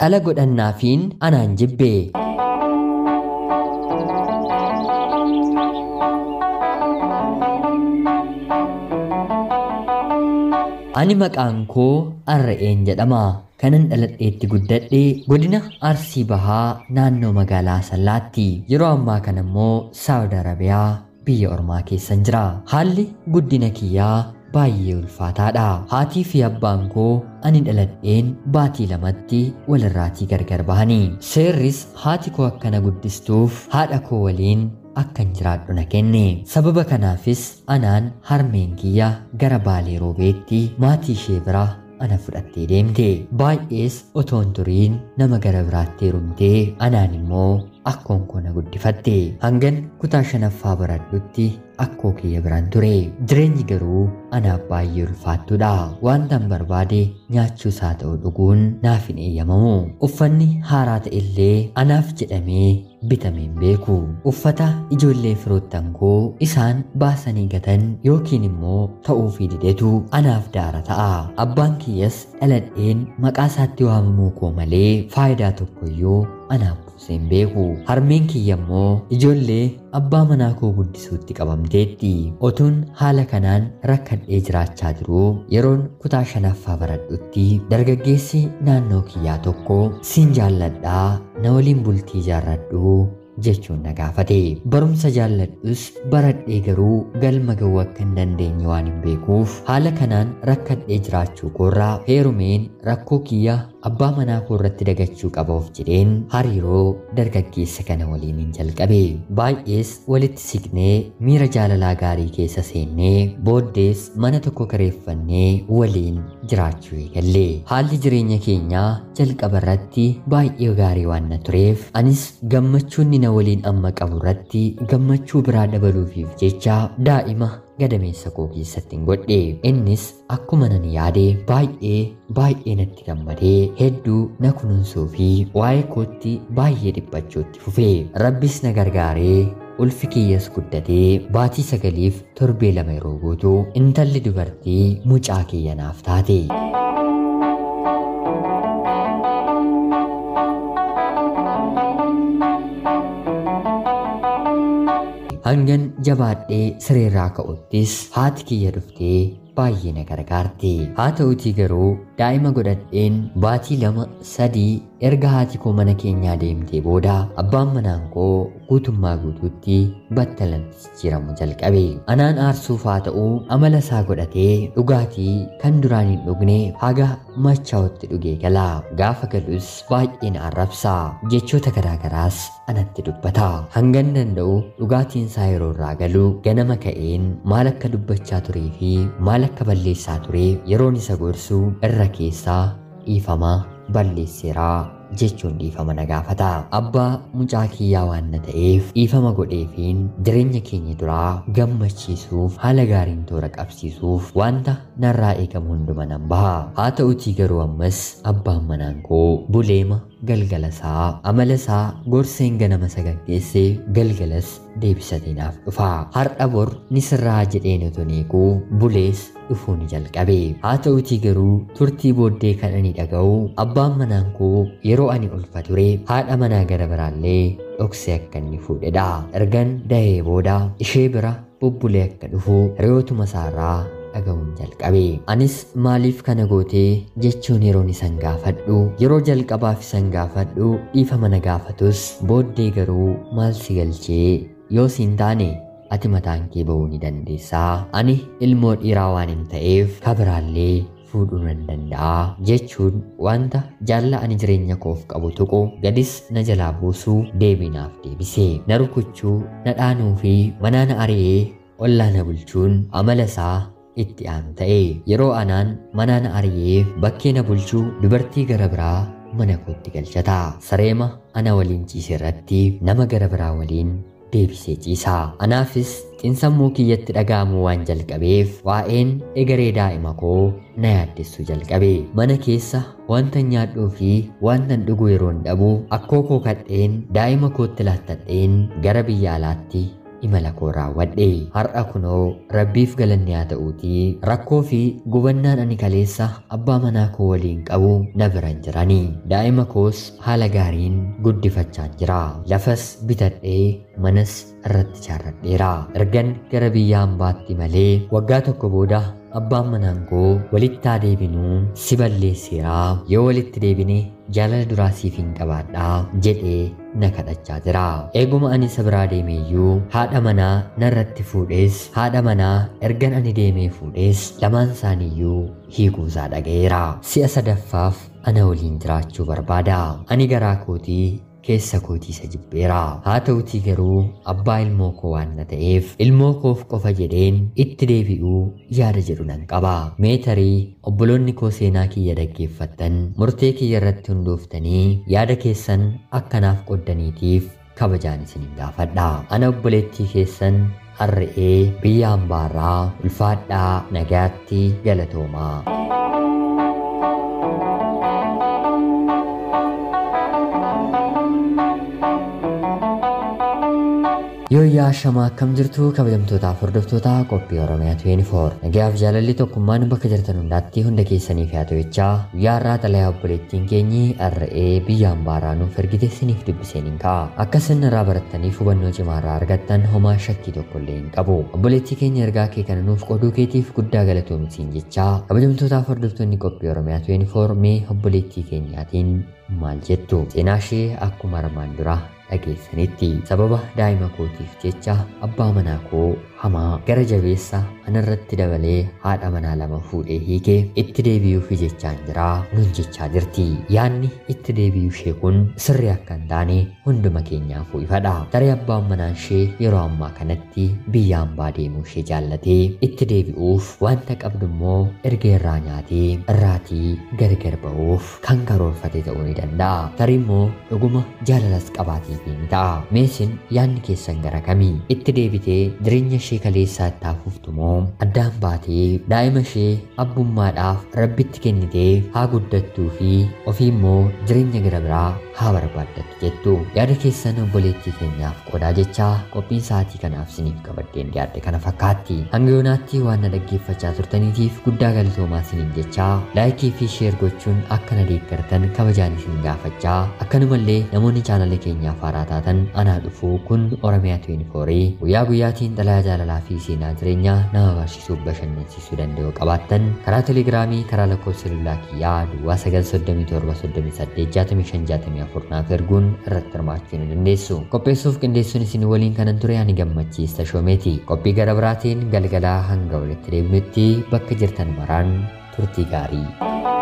Dhala godhannaafiin anaan jibbe. Ani maqaan koo Arra'een jedhama. Kanan dhaladheetti guddadhe godina Arsii Bahaa naannoo magaalaa Sallaatti. Yeroo ammaa kana immoo Saawud Arabiyaa biyya ormaa keessan jira. Haalli guddina kiyyaa baay'ee ulfaataadha. Haatii fi abbaan koo ani dhaladheen baatii lamatti walirraatii gargar bahanii. Seerris haati koo akkana guddistuuf haadha koo waliin akkan jiraadhu na kenne. Sababa kanaafis anaan harmeen kiyya gara Baalee Roobeetti maatii ishee bira ana fudhattee deemte. Baay'ees otoo hin turiin nama gara biraatti heerumtee anaan immoo akkoon koo na guddifatte. Hangan kutaa shanaffaa baradhutti akkoo kiyya biraan ture. Jireenyi garuu anaaf baay'ee ulfaattuudha. Wantan barbaade nyaachuus haa ta'u dhuguun naaf hin eeyyamamu. Uffanni haaraa ta'e illee anaaf jedhamee bitamee hin beeku. Uffata ijoollee firoottan koo isaan baasanii gatan yookiin immoo ta'uufii didetu anaaf daara ta'a. Abbaan kiyyas dhaladheen maqaa isaatti waamamuu koo malee faayidaa tokkoyyuu anaaf buusee hin beeku. Harmeen kiyya immoo ijoollee abbaa manaa koo guddisuutti qabamteetti. Otuun haala kanaan rakkadhee jiraachaa jiruu yeroon kutaa shanaffaa baradhutti dargaggeessi naannoo kiyyaa tokko siin jaalladhaa na waliin bultii ijaarradhu jechuun na gaafate. Barumsa jaalladhus baradhee garuu galma ga'uu akka hin dandeenye waan hin beekuuf haala kanaan rakkadhee jiraachuu koorraa heerumeen rakkoo kiyya abbaa manaa koo irratti dagachuu qaba of jedheen hariiroo dargaggeessa kana waliin hin jalqabe. Baay'ees walitti siqnee miira jaalalaa gaarii keessa seennee booddees mana tokko kireeffannee waliin jiraachuu eegalle. Haalli jireenya keenyaa jalqaba irratti baay'ee gaarii waan na tureef anis gammachuun na waliin amma qabu irratti gammachuu biraa dabaluufiif jecha daa'ima gadameessa koo keessatti hin godhe. Innis akkuma nan yaade baay'ee baay'ee natti gammadee hedduu na kunuunsuu fi waa'ee kootti baay'ee dhiphachuutti fufe. Rabbis na gargaaree ulfi kiyyas guddatee baatii 9 torbee 2 yeroo guutuu intalli dubartii mucaa kiyya naaf taate. Hangan jabaadhee sireerraa ka'uttis haati kiyya dhuftee baay'ee na gargaarti. Haa ta'utii garuu daa'ima godhadheen baatii 2 3 erga haati koo mana keenyaa deemtee booda abbaan manaan koo guutummaa guutuutti battalatti jijjiiramuu jalqabe. Anaan aarsuuf haa ta'uu amala isaa godhatee dhugaatii kan duraan hin dhugne haga machaa'utti dhugee gala. Gaafa galus baay'ee na arrabsa. Jechoota garaagaraas anatti dubbata. Hangan danda'u dhugaatiin isaa yeroo irraa galu ganama ka'een maal akka dubbachaa turee fi maal akka balleessaa ture yeroon isa gorsu irra keessaa dhiifama balleesseeraa jechuun dhiifama na gaafata. Abbaa mucaa kiyyaa waan na ta'eef dhiifama godheefiin jireenya keenya duraa gammachiisuuf haala gaariin toora qabsiisuuf wanta narraa eegamu hunduma nan baha. Haa ta'utii garuu ammas abbaan manaan koo buleema galgala isaa amala isaa gorseen ganama isa gaggeesse galgalas deebisatee naaf dhufa. Har'a bor ni sirraa jedheen otoo eeguu bulees dhufuu ni jalqabe. Haa ta'utii garuu turtii booddee kan ani dhaga'u abbaan manaan koo yeroo ani ulfa ture haadha manaa gara biraallee dhoksee akka inni fuudhedha. Ergan dahee booda ishee bira bubbulee akka dhufu hiriyootuma isaarraa dhaga'uun jalqabe. Anis maaliif kana gootee jechuun yeroon isan gaafadhu yeroo jalqabaaf isan gaafadhu dhiifama na gaafatus booddee garuu maal si galchee yoo siin taane ati mataan kee ba'uu ni dandeessaa. Ani ilmoo dhiiraa waan hin ta'eef kabiraallee fuudhuu nan danda'a jechuun wanta jaalla ani jireenya koof qabu tuqu gadis na jalaa buusuu deebii naaf deebise. Na rukuchuu, na dhaanuu fi manaa na ari'ee ollaa na bulchuun amala isaa itti aanu ta'e. Yeroo anaan manaa na ari'ee bakkee na bulchuu dubartii gara biraa mana kootti galchata. Sareema ana waliin ciise irratti nama gara biraa waliin deebisee ciisa. Anaafis xiinsammuu kiyyatti dhaga'amuu waan jalqabeef waa'een egeree daa'ima koo na yaaddessuu jalqabe. Mana keessa wanta nyaadhuu fi wanta dhugu yeroon dhabu akkoo koo kadheen daa'ima kootti laattadheen gara biyya alaatti imala koo raawwadhe. Har'a kunoo Rabbiif galanni haa ta'uutii rakkoo fi gubannaan ani kaleessa abbaa manaa koo waliin qabu na bira hin jirani. Daa'ima koos haala gaariin guddifachaan jira. Lafas bitadhee manas irratti ijaarradheera. Ergan gara biyya hambaatti malee waggaa tokko booda abbaan manaan koo walitti haa deebinuu, si balleesseeraa, yoo walitti deebine jaalala duraa siif hin qabaadhaa jedhee na kadhachaa jira. Eeguma ani isa biraa deemeeyyuu haadha manaa narratti fuudhees, haadha manaa ergan ani deemee fuudhees lamaan isaaniiyyuu hiikuusaa dhaga'eera. Si'a sadaffaaf ana waliin jiraachuu barbaada. Ani garaa kootii keessa kootii isa jibbeera. Haa ta'utii garuu abbaa ilmoo koo waan na ta'eef ilmoo koof qofa jedheen itti deebi'uu yaada jedhu nan qaba. Mee tarii obboloonni koo seenaa kiyya dhaggeeffattan murtee kiyya irratti hundooftanii yaada keessan akkanaaf qoddaniitiif kabajaan isinin gaafadha. Ana obboleettii keessan Har'ee biyya hambaarraa ulfaadhaa, nagaatti, galatoomaa. Yooyyaa shamaa akkam jirtu kabajamtootaaf hordoftoota qophii Oromiyaa 24. Nagayaaf jaalalli tokkummaan bakka jirtan hundaatti hunda keessaniif haa ta'u jechaa, guyyaa har'aa xalayaa obboleettiin keenyi Har'ee biyya hambaarraa nuuf ergite isiniif dubbiseen hin ka'a. Akka isin irraa barattaniif hubannoo cimaa irraa argattan homaa shakkii tokko illee hin qabu. Obboleettii keenya ergaa kee kana nuuf qooduu keetiif guddaa galatoomsiin jechaa, kabajamtootaaf hordoftoonni qophii Oromiyaa 24 mee obboleettii keenyaatiin maal jettu? Seenaa ishee akkuma armaan dura dhageessanitti sababa daa'ima kootiif jecha abbaa manaa koo hamaa gara jabeessa anarratti dabalee haadha manaa lama fuudhee hiikee itti deebi'uuf jechaan jira nun jechaa jirti. Yaanni itti deebi'uu ishee kun sirrii akka hin taane hunduma keenyaafuu ifadha. Tarii abbaan manaa ishee yeroo ammaa kanatti biyya hambaa deemuu ishee jaallatee itti deebi'uuf wanta qabdu immoo erga irraa nyaatee irraatii gargar ba'uuf kan karoorfate ta'uu ni danda'a. Tarii immoo dhuguma jaalalas qabaatee ni ta'a. Meesin yaadni keessan gara kamii? Itti deebitee jireenya ishee kaleessaa itti hafuuftu moo addaan baatee daa'ima ishee abbummaadhaaf Rabbitti kennitee haa guddattuu fi ofii immoo jireenya gara biraa haa barbaaddattu jettu? Yaada keessan obboleettii keenyaaf qodaa jechaa, qophiin sa'aatii kanaaf isiniif qabaddeen dhiyaadhe kana fakkaatti. Hanga yoonaatti waan na dhaggeeffachaa turtaniitiif guddaa galatoomaa isiniin jechaa, laayikii fi sheer gochuun akka na deeggartan kabajaan isin gaafachaa, akkanumallee namoonni chaanala keenyaaf haaraa taatan anaa dhufuu. Kun Oromiyaa 24 guyyaa guyyaatiin xalayaa jaalalaa fi seenaa jireenyaa nama barsiisuuf bashannansiisuu danda'u qabaattan karaa telegiraamii karaa lakkoofsa bilbilaa kiyyaa duwwaa 937 38 65 64 naaf erguun irratti hirmaachuu ni dandeessu. Qopheessuuf qindeessuun isin waliin kanan ture ani Gammachiis Tashoomeeti. Qophii gara biraatiin galgalaa hanga walitti deebinutti bakka jirtan maraan turtii gaarii.